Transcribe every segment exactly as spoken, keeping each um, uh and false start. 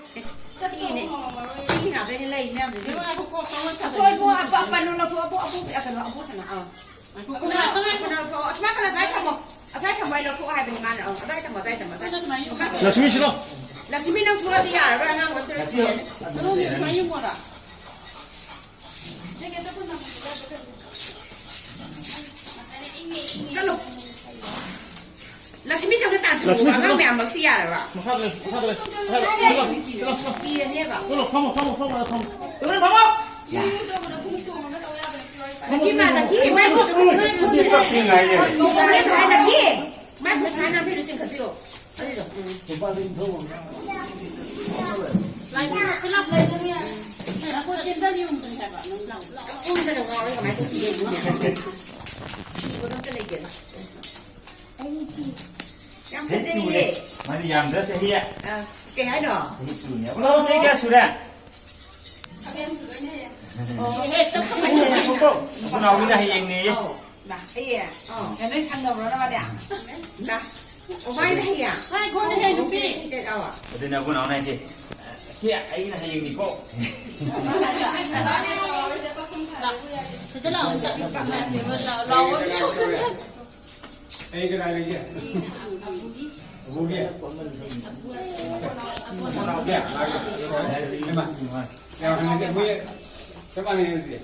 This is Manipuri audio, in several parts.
ꯁꯤꯅꯦ꯫ ꯁꯤ ꯉꯥꯛꯇꯅꯦ ꯂꯩ ꯃꯌꯥꯝꯁꯦ꯫ ꯉꯥꯏꯈꯣ, ꯀꯣꯛ ꯇꯧꯔ ꯊꯝꯃꯣ꯫ ꯂꯧꯊꯣꯛꯑꯣ, ꯏꯕꯨꯡꯉꯣ, ꯑꯄ-, ꯑꯄꯟꯗꯣ ꯂꯧꯊꯣꯛꯑꯣ, ꯑꯕꯨ-, ꯑꯕꯨ-, ꯑ, ꯀꯩꯅꯣ, ꯑꯕꯨ ꯁꯅꯥ, ꯑꯥ꯫ ꯉꯥꯏꯈꯣ, ꯉꯥꯏꯈꯣ, ꯉꯥꯏꯈꯣ꯫ ꯑꯄꯟꯗꯣ ꯂꯧꯊꯣꯛꯑꯣ꯫ ꯑꯁꯨꯃꯥꯏ ꯀꯩꯅꯣ, ꯑꯁ꯭ꯋꯥꯏ ꯊꯝꯃꯣ꯫ ꯑꯁ꯭ꯋꯥꯏ ꯊꯝꯃꯣ, ꯑꯩ ꯂꯧꯊꯣꯛꯑꯣ ꯍꯥꯏꯕꯅꯤ ꯃꯥꯅ꯫ ꯑꯥ, ꯑꯗꯥꯏ ꯊꯝꯃꯣ, ꯑꯗꯥꯏ ꯊꯝꯃꯣ, ꯑꯗꯥꯏ ꯊꯝꯃꯣ꯫ ꯂꯛꯁꯃꯤ, ꯁꯤꯗ꯫ ꯂꯛꯁꯃꯤ, ꯅꯪ ꯊꯣꯛꯂꯛꯑꯗꯤ ꯌꯥꯔꯔꯣꯏ, ꯑꯉꯥꯡ ꯑꯣꯟꯗ꯭ꯔꯗꯤ꯫ ꯑꯗꯣꯝꯗꯤ ꯁꯨꯃꯥꯏꯅ ꯌꯦꯡꯉꯣꯔꯥ? ꯆꯠꯂꯣ꯫ ꯂꯛꯁꯃꯤ ꯆꯪꯉ ꯇꯥꯟꯁꯤꯜꯂꯣ꯫ ꯂꯛꯁꯃꯤ ꯆꯪꯉ꯫ ꯑꯉꯥꯡ ꯃꯌꯥꯝ ꯂꯧꯁꯤ ꯌꯥꯔꯕ? ꯃꯈꯥꯗ ꯂꯩ, ꯃꯈꯥꯗ ꯂꯩ, ꯃꯈꯥꯗ ꯂꯩ꯫ ꯁꯤꯗ, ꯁꯤꯗ, ꯁꯤꯗ꯫ ꯀꯤꯔꯅꯦꯕ꯫ ꯆꯠꯂꯣ, ꯐꯝꯃꯣ, ꯐꯝꯃꯣ, ꯐꯝꯃꯣ, ꯐꯝꯃꯣ꯫ ꯂꯛꯁꯃꯤ, ꯐꯝꯃꯣ꯫ ꯂꯛꯀꯤ ꯃꯥ, ꯂꯛꯀꯤ, ꯃꯥꯏ ꯐꯣꯟ ꯇꯧꯕ ꯁꯨꯃꯥꯏꯅ ꯐꯣꯟ ꯇꯧꯕ ꯁꯨꯃꯥꯏꯅ ꯐꯣꯟ ꯇꯧꯕ ꯁꯨꯃꯥꯏꯅ ꯂꯛꯀꯤ꯫ ꯃꯥꯏ ꯐꯣꯟ ꯁꯨꯃꯥꯏꯅ ꯅꯝꯕꯤꯔ ꯆꯤꯡꯈꯠꯄꯤꯌꯣ꯫ ꯑꯗꯨꯗꯣ꯫ ꯎꯝ꯫ ꯂꯥꯏ ꯄꯨꯔꯁꯤ ꯂꯥꯎ꯫ ꯂꯥꯏ ꯄꯨꯔꯁꯤ ꯂꯥꯎ꯫ ꯄꯨꯡꯗꯅ ꯉꯥꯎꯔꯦ ꯀꯃꯥꯏꯅ ꯇꯧꯁꯤ ꯌꯦꯡꯉꯨꯅꯦ꯫ ꯊꯤꯕꯗꯣ ꯑꯝꯇ ꯂꯩꯇꯦꯕ꯫ ꯌꯥꯝ ꯆꯍꯤ ꯐꯖꯩꯌꯦ꯫ ꯇꯨꯔꯦ꯫ ꯃꯥꯗꯤ ꯌꯥꯝꯗ꯭ꯔꯥ ꯆꯍꯤ? ꯑ, ꯀꯩ ꯍꯥꯏꯅꯣ? ꯆꯍꯤ ꯇꯨꯅꯦ꯫ ꯑꯣ, ꯆꯍꯤ ꯀꯌꯥ ꯁꯨꯔꯦ? ꯑꯣ, ꯍꯦ, ꯇꯞ ꯇꯞ ꯍꯥꯏꯁꯤꯜꯂꯨ꯫ ꯉꯥꯏꯈꯣꯀꯣ꯫ ꯅꯅꯥꯎꯒꯤꯅ ꯍꯌꯦꯡꯅꯦꯌꯦ꯫ ꯑꯧ, ꯃꯥ, ꯍꯌꯦꯡ? ꯑꯧ꯫ ꯑꯦ, ꯅꯣꯏ ꯊꯪꯅꯕ꯭ꯔꯣ ꯅꯕꯥꯅꯤ? ꯃꯥ, ꯑꯣ, ꯃꯥꯒꯤꯅ ꯍꯌꯦꯡ? ꯃꯥꯏ ꯒꯣꯜꯗ ꯍꯦ, ꯅꯨꯄꯤ꯫ ꯑꯣ, ꯑꯗꯨꯅ ꯑꯕꯨꯡ ꯅꯥꯎꯅ ꯍꯥꯏꯁꯦ, "ꯀꯦ, ꯑꯩꯅ ꯍꯌꯦꯡꯅꯤꯀꯣ?" ꯁꯤꯗ ꯂꯥꯛꯑꯣ, ꯑꯝꯇ꯫ ꯂꯥꯛꯑꯣ, ꯂꯥꯛꯑꯣ꯫ ꯑꯩ ꯀꯗꯥꯏ ꯂꯩꯒꯦ? ꯑꯕꯨꯡꯒꯤ? ꯑꯕꯨꯡꯒꯤ? ꯏꯃꯥ, ꯌꯥꯝ ꯍꯟꯅꯗꯦ꯫ ꯃꯣꯏ ꯆꯞ ꯃꯥꯟꯅꯩ ꯑꯗꯨꯗꯤ꯫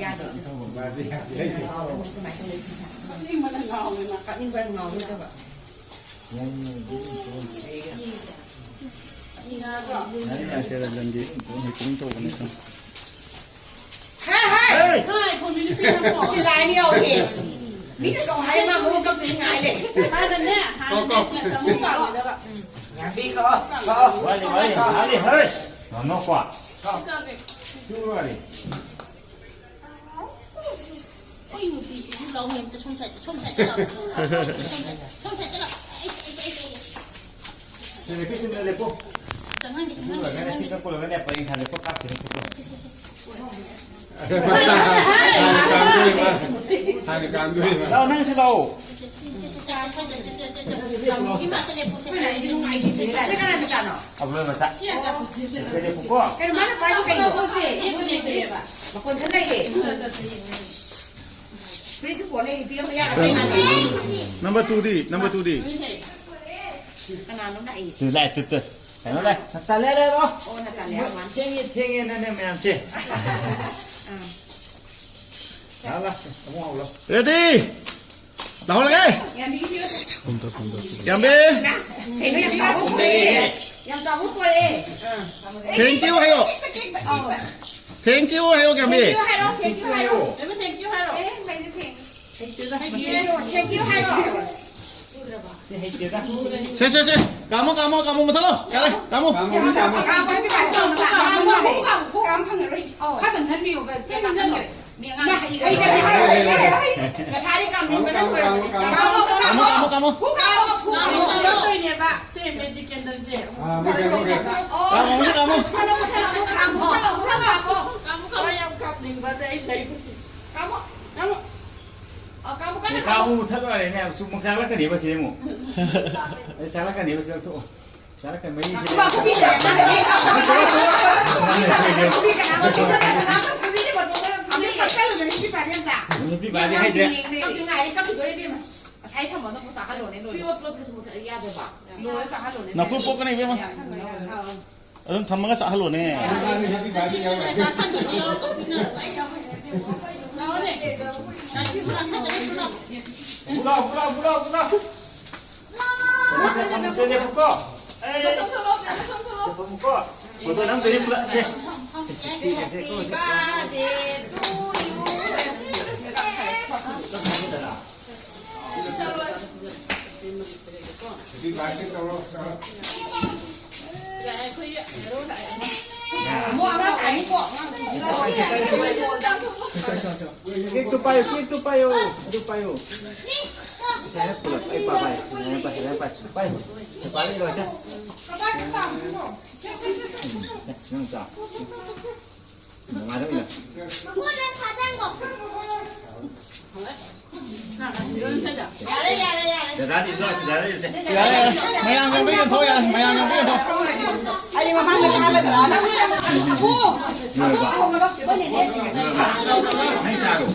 ꯌꯥꯗ꯭ꯔꯣ? ꯃꯥꯗꯤ ꯌꯥꯗꯦ꯫ ꯑꯧ, ꯑꯗꯨꯃꯥꯏꯅ ꯇꯧꯋꯦ꯫ ꯀꯞꯅꯤꯡꯕꯅ ꯉꯥꯎꯋꯦ ꯃꯥ꯫ ꯀꯞꯅꯤꯡꯕꯅ ꯉꯥꯎꯋꯦ ꯇꯧꯕ꯫ ꯍꯦ, ꯍꯦ! ꯍꯦ! ꯁꯤ ꯂꯥꯏꯅ ꯌꯥꯎꯔꯦ꯫ ꯃꯤꯅ ꯀꯧ ꯍꯥꯏꯔꯦ ꯃꯥ ꯃꯑꯣꯡ ꯀꯞꯇꯣꯏ ꯉꯥꯏ ꯂꯩ꯫ ꯍꯥꯟꯅꯅꯦ, ꯍꯥꯟꯅꯅꯦ, ꯀꯧ, ꯀꯧ꯫ ꯁꯤ ꯆꯃꯨ ꯀꯥꯎꯔꯦꯗꯕ꯫ ꯉꯥꯏꯕꯤ ꯀꯧ, ꯀꯧ꯫ ꯋꯥꯠꯂꯤ, ꯋꯥꯠꯂꯤ, ꯋꯥꯠꯂꯤ, ꯍꯩ! ꯅꯣꯅꯣꯀꯣ꯫ ꯁꯤ ꯋꯥꯠꯂꯤ꯫ ꯑꯩꯈꯣꯏ ꯅꯨꯄꯤꯁꯤꯁꯨ ꯂꯥꯎꯅꯩ ꯑꯝꯇ ꯁꯣꯝ ꯁꯥꯏꯗ, ꯁꯣꯝ ꯁꯥꯏꯗ ꯂꯥꯎ, ꯁꯣꯝ ꯁꯥꯏꯗ, ꯁꯣꯝ ꯁꯥꯏꯗ ꯂꯥꯎ꯫ ꯑꯩ, ꯑꯩ, ꯑꯩ, ꯑꯩ, ꯑꯩ꯫ ꯁꯤꯗ ꯂꯦꯞꯄꯨ, ꯁꯤꯗ ꯂꯦꯞꯄꯨ꯫ ꯆꯪꯍꯟꯒꯦ, ꯁꯤ ꯆꯪꯍꯟꯒꯦ, ꯂꯣꯏꯔꯒꯅꯦ, ꯆꯪꯍꯟꯒꯦ꯫ ꯁꯤ ꯆꯪꯉꯛꯄ ꯂꯣꯏꯔꯒꯅꯦ, ꯄꯔꯦꯡ ꯁꯥꯅ ꯂꯦꯞꯄꯨ, ꯀꯥꯞꯁꯦ, ꯂꯦꯞꯄꯨ꯫ ꯁꯦ, ꯁꯦ, ꯁꯦ, ꯁꯦ꯫ ꯍꯥꯟꯅ ꯀꯥꯝꯗꯣꯏꯕ꯫ ꯍꯥꯟꯅ ꯀꯥꯝꯗꯣꯏꯕ꯫ ꯂꯥꯛꯑꯣ, ꯅꯪꯁꯨ ꯂꯥꯛꯑꯣ꯫ ꯁꯦ, ꯁꯦ, ꯁꯦ, ꯁꯦ, ꯁꯦ꯫ ꯁꯦ, ꯀꯅꯥ ꯃꯆꯥꯅꯣ? ꯑꯕꯨꯂꯣꯏ ꯃꯆꯥ꯫ ꯁꯦ ꯂꯦꯞꯄꯨꯀꯣ꯫ ꯀꯩꯅꯣ ꯃꯥꯅ ꯄꯥꯏꯁꯦ ꯀꯩꯅꯣ? ꯃꯈꯣꯟ ꯈꯔ ꯂꯩꯌꯦ꯫ ꯄ꯭ꯔꯤꯟꯁꯤꯄꯥꯜꯅ ꯏꯗꯤ ꯑꯃ ꯌꯥꯔꯦ꯫ ꯅꯝꯕꯔ ꯇꯨꯗꯤ? ꯅꯝꯕꯔ ꯇꯨꯗꯤ? ꯀꯅꯥꯅꯣ ꯂꯥꯛꯏ? ꯇꯨ ꯂꯥꯛꯑꯦ, ꯇꯨ, ꯇꯨ꯫ ꯀꯩꯅꯣ ꯂꯥꯛꯑꯦ꯫ ꯅꯥꯇꯥꯂꯤꯌꯥ ꯂꯥꯛꯑꯦ, ꯂꯥꯛꯑꯣ꯫ ꯑꯣ, ꯅꯥꯇꯥꯂꯤꯌꯥ ꯋꯥꯟ꯫ ꯊꯦꯡꯉꯦ, ꯊꯦꯡꯉꯦ, ꯅꯪꯅꯦ ꯃꯌꯥꯝꯁꯦ꯫ ꯑꯥ꯫ ꯂꯥꯛꯑꯣ, ꯂꯥꯛꯑꯣ, ꯑꯃꯨꯛ ꯍꯧꯔꯣ꯫ ꯔꯦꯗꯤ? ꯂꯥꯛꯍꯧꯔꯒꯦ꯫ ꯌꯥꯝꯕꯤ꯫ ꯀꯩꯅꯣ ꯌꯥꯝ ꯆꯥꯎꯕ ꯄꯣꯔꯛꯑꯦ꯫ ꯌꯥꯝ ꯆꯥꯎꯕ ꯄꯣꯔꯛꯑꯦ꯫ Thank you ꯍꯥꯏꯌꯣ꯫ ꯑꯧ꯫ Thank you ꯍꯥꯏꯌꯣ, ꯀ꯭ꯌꯥꯝꯕꯤ꯫ Thank you ꯍꯥꯏꯔꯣ, thank you ꯍꯥꯏꯔꯣ꯫ ꯕꯦꯝꯃ, thank you ꯍꯥꯏꯔꯣ꯫ ꯑꯦ, ꯃꯩꯗꯤ thank you꯫ Thank you ꯍꯥꯏꯔꯣ꯫ ꯁꯤ ꯍꯩꯇꯦꯗ꯫ ꯁꯦ, ꯁꯦ, ꯁꯦ꯫ ꯀꯥꯝꯃꯣ, ꯀꯥꯝꯃꯣ, ꯀꯥꯝꯃꯣ, ꯃꯨꯊꯠꯂꯣ꯫ ꯌꯥꯔꯦ, ꯀꯥꯝꯃꯣ꯫ ꯀꯥꯝꯃꯣ, ꯀꯥꯝꯃꯣ꯫ ꯀꯥꯝ ꯐꯪꯉꯔꯣꯏ꯫ ꯈꯔ ꯆꯪꯁꯟꯕꯤꯌꯨ, ꯀꯩꯅꯣ ꯇꯥꯈꯠꯈ꯭ꯔꯦ꯫ ꯃꯤ ꯑꯉꯥꯡ ꯍꯩ, ꯍꯩ, ꯍꯩ, ꯍꯩ, ꯍꯩ, ꯍꯩ꯫ ꯉꯁꯥꯏꯗꯤ ꯀꯥꯝꯅꯤꯡꯕꯅ ꯂꯣꯏꯔꯕꯅꯦ꯫ ꯀꯥꯝꯃꯣ, ꯀꯥꯝꯃꯣ, ꯀꯥꯝꯃꯣ꯫ ꯐꯨ ꯀꯥꯝꯃꯣ, ꯐꯨ ꯀꯥꯝꯃꯣ꯫ ꯀꯥꯝꯃꯣ ꯇꯧꯔꯤꯅꯦꯕ꯫ ꯁꯦ, magic candle ꯁꯦ꯫ ꯑꯥ, ꯃꯨꯠꯈ꯭ꯔꯦ, ꯃꯨꯠꯈ꯭ꯔꯦ꯫ ꯀꯥꯝꯃꯣ, ꯀꯥꯝꯃꯣ꯫ ꯀꯥꯝꯃꯣ, ꯀꯥꯝꯃꯣ, ꯀꯥꯝꯃꯣ꯫ ꯀꯥꯝꯃꯣ, ꯀꯥꯝꯃꯣ, ꯌꯥꯝ ꯀꯥꯝꯅꯤꯡꯕꯗ ꯑꯩ ꯂꯩ꯫ ꯀꯥꯝꯃꯣ꯫ ꯀꯥꯝꯃꯣ꯫ ꯑ, ꯀꯥꯝꯃꯣ, ꯀꯟꯅ ꯀꯥꯝꯃꯣ꯫ ꯀꯥꯝꯃꯣ ꯃꯨꯊꯠꯂꯣꯏꯔꯦꯅꯦ꯫ ꯁꯨꯝ ꯆꯥꯛꯂꯛꯀꯅꯦꯕ ꯁꯤ ꯑꯃꯨꯛ꯫ ꯑꯩ ꯆꯥꯛꯂꯛꯀꯅꯦꯕ ꯁꯤ ꯂꯧꯊꯣꯛꯑꯣ꯫ ꯆꯥꯔꯛꯀꯅꯤ, ꯃꯩꯁꯦ꯫ ꯈꯨꯕꯥꯛ ꯈꯨꯕꯤ ꯆꯥꯔꯛꯀꯅꯤ꯫ ꯈꯨꯕꯤ ꯀꯅꯥ ꯈꯨꯕꯤ ꯀꯅꯥ ꯈꯨꯕꯤꯅ ꯃꯇꯣꯟꯗ ꯐꯝꯃꯤ꯫ ꯁꯛꯆꯜꯂꯨꯗꯅ ꯁꯤ ꯄꯥꯔꯤ ꯑꯝꯇ꯫ ꯅꯨꯄꯤ ꯄꯥꯔꯤ ꯍꯥꯏꯁꯦ꯫ ꯀꯞꯇꯤ ꯉꯥꯏꯔꯦ, ꯀꯞꯈꯤꯗꯣꯔꯦ ꯏꯕꯦꯝꯃ꯫ ꯉꯁꯥꯏ ꯊꯝꯕꯗꯣ ꯑꯃꯨꯛ ꯆꯥꯍꯜꯂꯣꯅꯦ, ꯂꯣꯏꯔꯦ꯫ ꯄꯤꯔꯣ, ꯄꯤꯔꯣ, ꯄꯤꯔꯣ, ꯃꯨꯊꯠꯂ ꯌꯥꯗ꯭ꯔꯕ? ꯂꯣꯏꯔꯦ, ꯆꯥꯍꯜꯂꯣꯅꯦ꯫ ꯅꯥꯄꯨ ꯄꯣꯛꯀꯅꯤ ꯏꯕꯦꯝꯃ꯫ ꯑꯥ꯫ ꯑꯗꯨꯝ ꯊꯝꯃꯒ ꯆꯥꯍꯜꯂꯣꯅꯦ꯫ ꯄꯨꯂꯥꯎ, ꯄꯨꯂꯥꯎ, ꯄꯨꯂꯥꯎ, ꯄꯨꯂꯥꯎ꯫ ꯐꯝꯃꯁꯦ, ꯐꯝꯃꯁꯦ, ꯂꯦꯞꯄꯨꯀꯣ꯫ ꯑꯦ꯫ ꯐꯝꯃꯨꯀꯣ꯫ ꯐꯣꯇꯣ ꯅꯝꯗꯣꯏꯅꯦ ꯄꯨꯂꯞ ꯁꯦ꯫ ꯀꯦꯛꯇꯨ ꯄꯥꯏꯌꯨ, ꯀꯦꯛꯇꯨ ꯄꯥꯏꯌꯨ, ꯑꯗꯨ ꯄꯥꯏꯌꯨ꯫ ꯁꯦ, ꯄꯨꯂꯞ ꯑꯩ ꯄꯥ ꯄꯥꯏ, ꯄꯥꯏ, ꯄꯥꯏ, ꯄꯥꯏ, ꯄꯥꯏ꯫ ꯄꯥꯏ꯫ ꯄꯥꯏ ꯂꯣꯏꯁꯦ꯫ ꯎꯝ, ꯅꯪ ꯆꯥ꯫ ꯅꯨꯡꯉꯥꯏꯔꯛꯏꯅ꯫ ꯃꯈꯣꯟꯗ ꯊꯥꯖꯟꯈꯣ꯫ ꯌꯥꯔꯦ, ꯌꯥꯔꯦ, ꯌꯥꯔꯦ꯫ ꯗꯗꯥꯗꯤ ꯏꯟꯗ꯭ꯔꯣ, ꯁꯤꯗ ꯂꯩꯔꯁꯦ꯫ ꯌꯥꯔꯦ, ꯌꯥꯔꯦ꯫ ꯃꯌꯥꯝꯒꯤ ꯑꯝꯇ ꯌꯦꯟꯊꯣꯛ, ꯌꯥꯔꯦ꯫ ꯃꯌꯥꯝꯒꯤ ꯑꯝꯇ ꯌꯦꯟꯊꯣꯛ꯫ ꯑꯩꯗꯤ ꯃꯃꯥꯡꯗ ꯊꯥꯒꯗ꯭ꯔꯥ? ꯅꯪ ꯑꯣ! ꯂꯣꯏꯔꯕ? ꯅꯪ ꯆꯥꯔꯣ꯫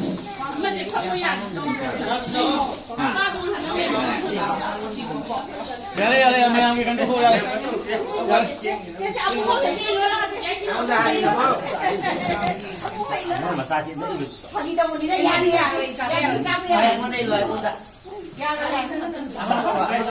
ꯌꯥꯔꯦ, ꯌꯥꯔꯦ, ꯌꯥꯔꯦ, ꯃꯌꯥꯝꯒꯤ ꯀꯩꯅꯣ ꯇꯧꯊꯣꯛ, ꯌꯥꯔꯦ꯫ ꯌꯥꯔꯦ꯫ ꯁꯦ, ꯁꯦ, ꯑꯕꯨꯡꯉꯣ ꯂꯩꯁꯦ, ꯂꯣꯏꯔꯛꯑꯁꯦ꯫ ꯐꯥꯒꯤ ꯇꯧꯕꯅꯤꯗ, ꯌꯥꯅꯤ, ꯌꯥꯔꯣꯏ, ꯆꯥꯕ ꯌꯥꯔꯣꯏ꯫ ꯌꯥꯔꯣꯏ, ꯌꯥꯔꯣꯏ꯫